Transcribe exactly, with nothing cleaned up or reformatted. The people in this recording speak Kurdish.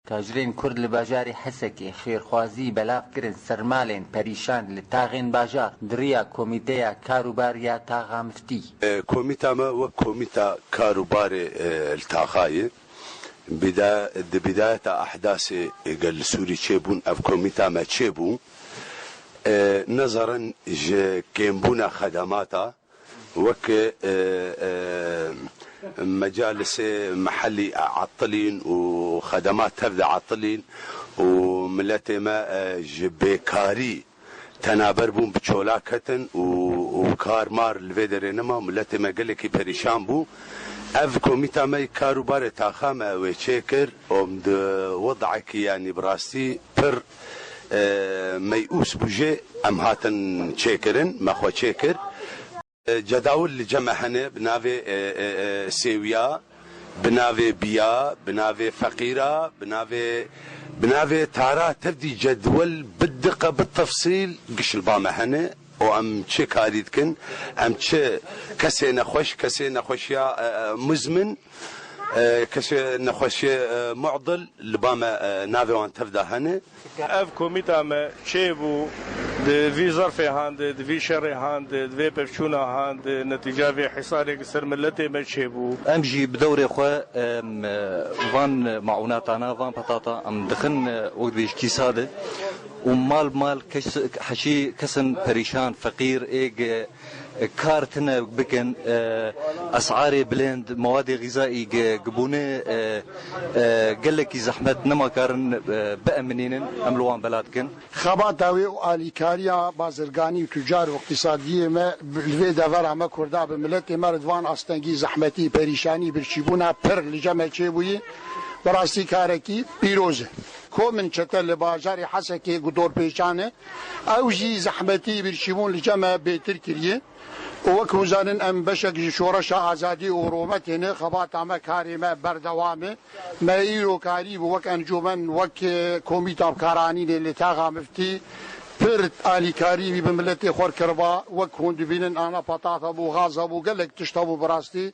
Tacirên Kurd li bajarê Hesekê xêrxwazî belav kirin ser malên perîşan li taxên bajar di riya Komîteya Karûbar ya Taxa Miftî. E, komîta me wek komîta karûbarê, e, li taxa ye. Bida-, di bidayeta ehdasê, e, gel li Sûrî çêbûn, ev komîta me çêbû. E, nezarin ji kêmbûna xedemata, wek, e, e, mecalisê mehellî etilîn û xedemat tev de etilîn û miletê me, e, ji bêkarî tenaber bûn, bi çola ketin û, û kar mar li vê derê nema, miletê me gelekî perîşan bû. Ev komîta me kar û barê taxa me wê çêkir, û em di wedekî, yanî bi rastî pir, e, meyûs bû jê, em hatin çêkirin, me xwe çêkir. E, cedawil li cem me hene, bi navê, e, e, e, sêwiya, bi navê biya, bi navê feqîra, bi navê, bi navê tara tevdî cedwel bi diqe, bi tefsîl giş li ba me hene. Û em çi karî dikin, em çi kesê nexweş, kesê nexweşiya, e, e, muzmin, e, kesê nexweşiyê, e, mu'dil li ba me, e, navê wan tev de hene. Ev komîta me çêbû, di vî zerfê han de, di vî şerê han de, di vê pevçûna han de, netîca vê hesarê ki ser miletê me çêbû. Em jî bi dewrê xwe, em, van maûnatana, van petata em dixin, wek dibêj kîsa de û mal mal kes-, heşî kesin perîşan, feqîr, êg, e, kar tine bikin, e, esarê bilind, mewadê xîzaî gi-, gibûne, e, e, gelekî zehmet nema karin, e, bieminînin, em li wan bela dikin. Xebata wê û alîkariya bazirganî û tucar û iqtîsadiyê me bi, li vê devera me Kurda bi miletê me re di van astengî, zehmetî, perîşanî, birçîbûna pir li cem me çêbûyî, bi rastî karekî pîroz e. Komên çete li bajarê Hesekê ku dorpêçan e, ew jî zehmetî, birçîbûn li cem me bêtir kiriye. Û wek hûn zanin, em beşek ji şoreşa azadî û rûmetê ne, xebata me, karê me berdewam e. Me îro karîbû wek encûmen, wek, e, komîta bi kar anînê li taxa miftî pir alîkarî wî bi miletê xwe kiriba. Wek hûn dibînin, ana petata bû, xaza bû, gelek tişt hebû bi rastî.